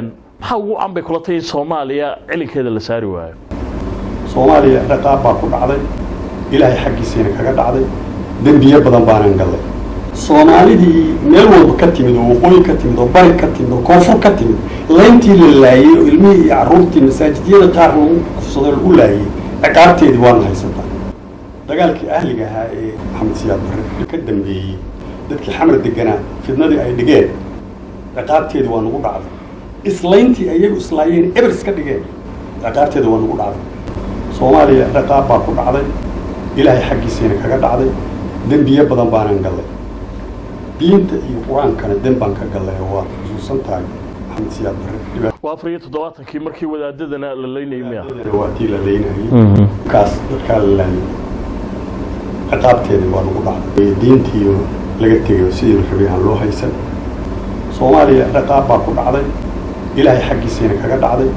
Maxaa ugu wacan bay kula tahay in Soomaaliya cilinkeeda la saari waayo? Soomaaliya ciqaab baa ku dhacday, Ilaahay xaggiisiina kaga dhacday. Dembiyo badan baanan gallay. Soomaalidii meel walba ka timid, oo waqooyi ka timid, oo bari ka timid, oo koonfur ka timid, layntii la laayey oo ilmihii iyo carruurtii masaajidyada qaar lagu kufsado, lagu laayey, ciqaabteedii waana haysataa. Dagaalkii ahliga ahaa ee Maxamed Siyaad Barre ka dambeeyey, dadkii Xamar deganaa fidnadii ay dhigeen, ciqaabteedii waa nagu dhacday. Islayntii ayagu islaayeen, eber iska dhigeen, ciqaabteeda waa nagu dhacday. Soomaaliya ciqaab baa ku dhacday, Ilaahay xaggiisiina kaga dhacday. Dembiyo badan baanan gallay. Diinta iyo Qur-aankana dem baan ka gallay, oo waad xusuusan tahay Maxamed Siyaad Barre. Waa 74-kii markii wadaadadana la leynayay miya? Waa tii la leynayay kaas, dadkaa la laayay, ciqaabteedii waa nagu dhacday. Diintiiyo laga tegayo sidii la rabay aan loo haysan. Soomaaliya ciqaab baa ku dhacday, Ilaahay xaggiisiina kaga dhacday.